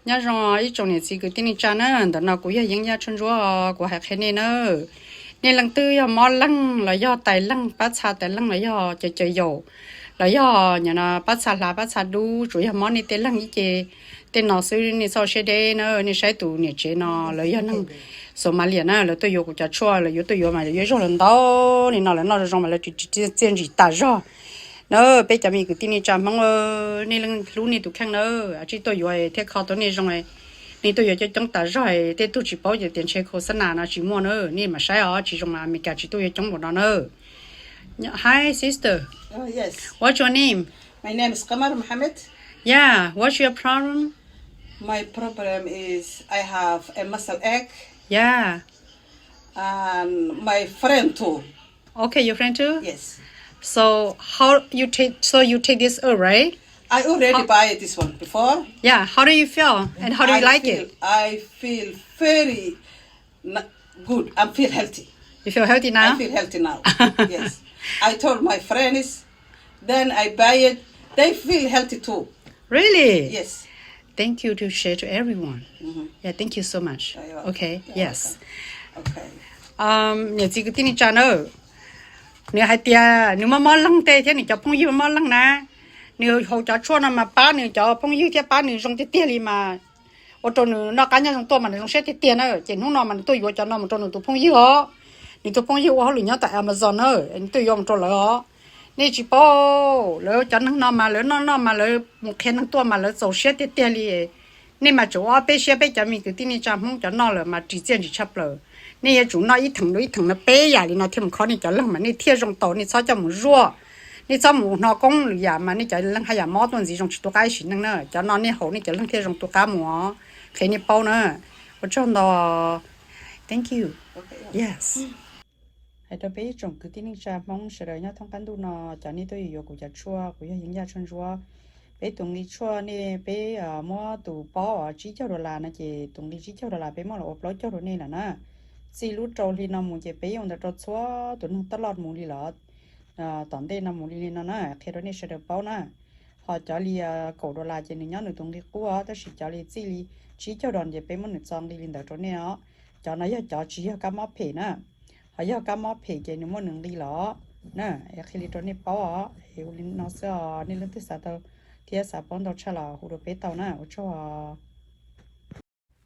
Nyob zoo ib tsoom niam txiv kwv tij neej tsa na, ntawm no kuv yog Yeeb Yaj Tshuaj Ntsuab, kuv hais qhia nej na. Nej leej twg yog mob leeg los yog tais leeg, pab txha tais leeg los yog cov cov yaum, los yog pab txha hlav pab txha dub, tsuas yog mob nej tej leeg ib ce tej no xwb, nej txhob siab deb na. Nej saib tus niam tsev no, lawv yog neeg Somalia na, lawv tuaj yuav kuv cov tshuaj, lawv yuav tuaj yuav mas lawv yuav zog lawv ntau li no, lawv noj zoo zoo mas lawv tsis txiaj ntsig tas zog na. Peb cov me kwv tij neej tsa Hmoob, nej leej hlub nej tus kheej na, tsis tuaj yuav thiaj kho tau nej zoo. Nej tuaj yuav coob coob tas zog, tej tug tsis paub ces tias ntshe khos xab nas no tsis muaj na, nej mam saib os, tsis zoo mas Amelikas tsis tuaj yuav coob npaum no na. Hi sister, what's your name? My name is Qamar Mohammed. Yeah, what's your problem? My problem is I have a muscle ache. Yeah. And my friend too. Okay, your friend too? Yes. So how you take, so you take this herb, right? I already buy this one before. Yeah, how do you feel and how do you like it? I feel very good. I feel healthy. You feel healthy now? I feel healthy now. Yes. I told my friends, then I buy it. They feel healthy too. Really? Yes. Thank you to share to everyone. Yeah, thank you so much. Okay, yes. Niam txiv kwv tij neej tsa na, nws hais tias nws mob mob leeg tej thiab nws cov phooj ywg mob leeg na, nws haus cov tshuaj no mas pab nws cov phooj ywg thiab pab nws zoo tiag tiag li mas ua rau nws noj qab nyob zoo tuaj mas nws zoo siab tiag tiag na. Ces hnub no mas nws tuaj yuav cov no mus rau nws tus phooj ywg os. Nws tus phooj ywg ua hauj lwm nyob tom Amazon na, nws tuaj yuav mus rau lawv os. Nej tsis paub, lawv cov neeg no mas lawv noj noj mas lawv mus qhia neeg tuaj mas lawv txaus siab tiag tiag li. Nej mas tseem ua ob peb siab, peb cov me kwv tij neej tsa Hmoob cov noj lawm mas ris txiaj ntsig tshaj plaws. Nej yuav tsum noj ib theem dua ib theem no peb yam li no thiaj mus kho nej cov leeg mas nej thiaj zoo tau, nej txhob coj mus zuaj. Nej txhob mus hnov koob lwm yam mas nej cov leeg haj yam mob tuaj ntxiv zoo tsis tu qab ib sim neej na. Cov no nej haus nej cov leeg thiaj zoo tu qab mus os. Qhia nej paub na. Ua tsaug ntau. Thank you. Yes. Hais rau peb ib tsoom kwv tij neej tsa Hmoob sawv daws nyob thoob qab ntuj no, cov nej tuaj yuav yuav kuv cov tshuaj, kuv yog Yeeb Yaj Tshuaj Ntsuab. Peb tus nqi tshuaj nej, peb muab tus paub tsib caug dollar no ces tus nqi tsib caug dollar peb muab los ua plaub caug rau nej lawm na. Txij lub rau hli no mus ces peb yeej ua ntawd rau txhua tus neeg taj loj mus li lawm. Tom ntej no mus li li no na, qhia rau nej sawv daws paub na. Ho cov li kaum dollar ces nws nyob nws tus nqi qub os, tab sis cov li txij li tsib caug dollar ces peb muab nws txo nqi li ntawd rau nej os. Cov no yog cov tsis yog kab mob phem na. Ho yog kab mob phem ces nws muaj nws nqi los na. Es qhia li rau nej paub os, es ua li no xwb os. Nej leej twg xav tau thiab xav paub ntau tshaj los hu rau peb tau na. Ua tsaug.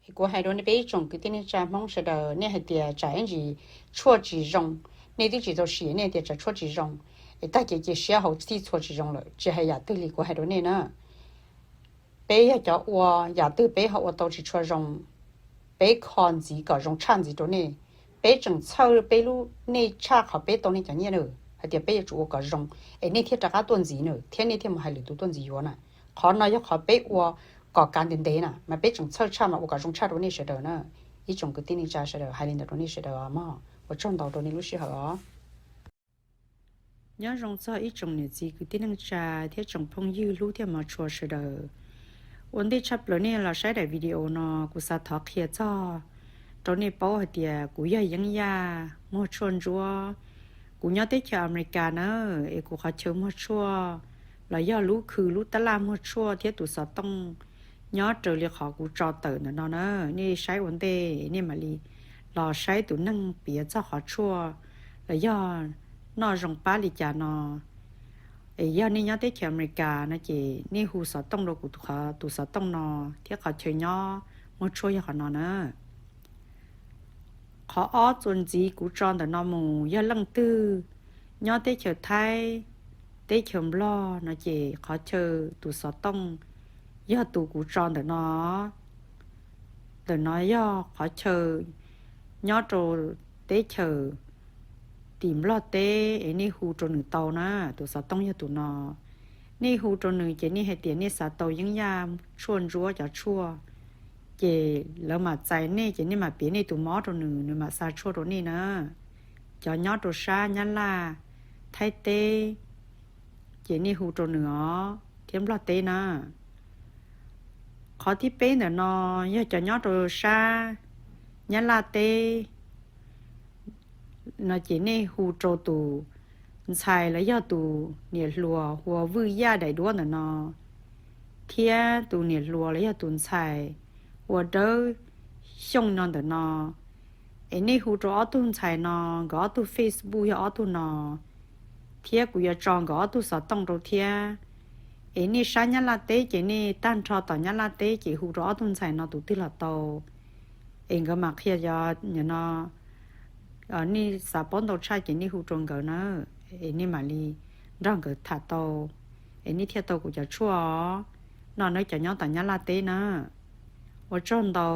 Es kuv hais rau nej peb ib tsoom kwv tij neej tsa Hmoob sawv daws, nej hais tias tsam ib ntsis tshuaj tsis zoo, nej twb tsis tau sim nej tias tsam tshuaj tsis zoo, es tag ces cia siab hauv txij txhua tsis zoo lawm, tsis hais yam twg li kuv hais rau nej na. Peb yog cov ua, yam twg peb ho ua tau tsis tshua zoo, peb kho ntxiv kom zoo tshaj ntxiv rau nej. Peb tseem txhawj peb lub nej tshaj qhov peb tau nej cov nyiaj na, hais tias peb yuav tsum ua kom zoo es nej thiaj rov qab tuaj ntxiv na, thiab nej thiaj mus hais lwm tus tuaj ntxiv yuav na. Qhov no yog qhov peb ua kom kav ntev ntev na, mas peb tseem txhawj tshaj mas ua kom zoo tshaj rau nej sawv daws na. Ib tsoom kwv tij neej tsa sawv daws, hais li ntawd rau nej sawv daws os mog. Ua tsaug ntau rau nej lub sij hawm os. Nyob zoo txog ib tsoom niam txiv kwv tij neej tsa thiab tsoom phooj ywg hlub thiab hmov tshua sawv daws. Ua ntej tshaj plaws nej los saib daim video no, kuv xav thov qhia txog rau nej paub hais tias kuv yog Yeeb Yaj muag tshuaj ntsuab. Kuv nyob teb chaws Amelikas na, es kuv qhov chaw muag tshuaj los yog lub khw lub tab laj muag tshuaj thiab tus xov tooj nyob raws li qhov kuv tso tawm ntawm no na. Nej saib ua ntej nej mam li los saib tus neeg piav txog qhov tshuaj los yog noj zoo pab li cas no. Es yog nej nyob teb chaws Amelikas no ces nej hu xov tooj rau kuv tus xov tooj no thiab qhov chaw nyob muag tshuaj yog qhov no na. Qhov ob txuas ntxiv kuv tso ntawm no mus, yog leej twg nyob teb chaws Thaib, teb chaws Nplog no ces qhov chaw tus xov tooj yog tus kuv tso ntawm no. Ntawm no yog qhov chaw nyob rau teb chaws tim Nplog teb es nej hu rau nws tau na, tus xov tooj yog tus no. Nej hu rau nws ces nej hais tias nej xav tau Yeeb Yaj tshuaj ntsuab cov tshuaj, ces lawv mam txais nej ces nej mam piav nej tus mob rau nws, nws mam xa tshuaj rau nej na. Cov nyob rau sab Nyab Laj, Thaib teb, ces nej hu rau nws os, thiab Nplog teb na. Qhov thib peb ntawm no yog cov nyob rau sab Nyab Laj teb no ces nej hu rau tus ntxhais los yog tus niam hluas hu ua Vwj Yaj daim duab ntawm no, thiab tus niam hluas los yog tus ntxhais ua dawb xyooj no ntawm no, es nej hu rau ob tug ntxhais no, nkawd ob tug Facebook yog ob tug no, thiab kuv yuav tso nkawd ob tug xov tooj rau thiab. Es nej sab Nyab Laj teb ces nej tag nrho tom Nyab Laj teb ces hu rau ob tug ntxhais no tus twg los tau. Es nkawd mam qhia, yog no nej xav paub ntau tshaj ces nej hu rau nkawd na, es nej mam li nrog nkawd tham tau, es nej thiaj tau kuv cov tshuaj os. No nawb cov nyob tom Nyab Laj teb na, ua tsaug ntau.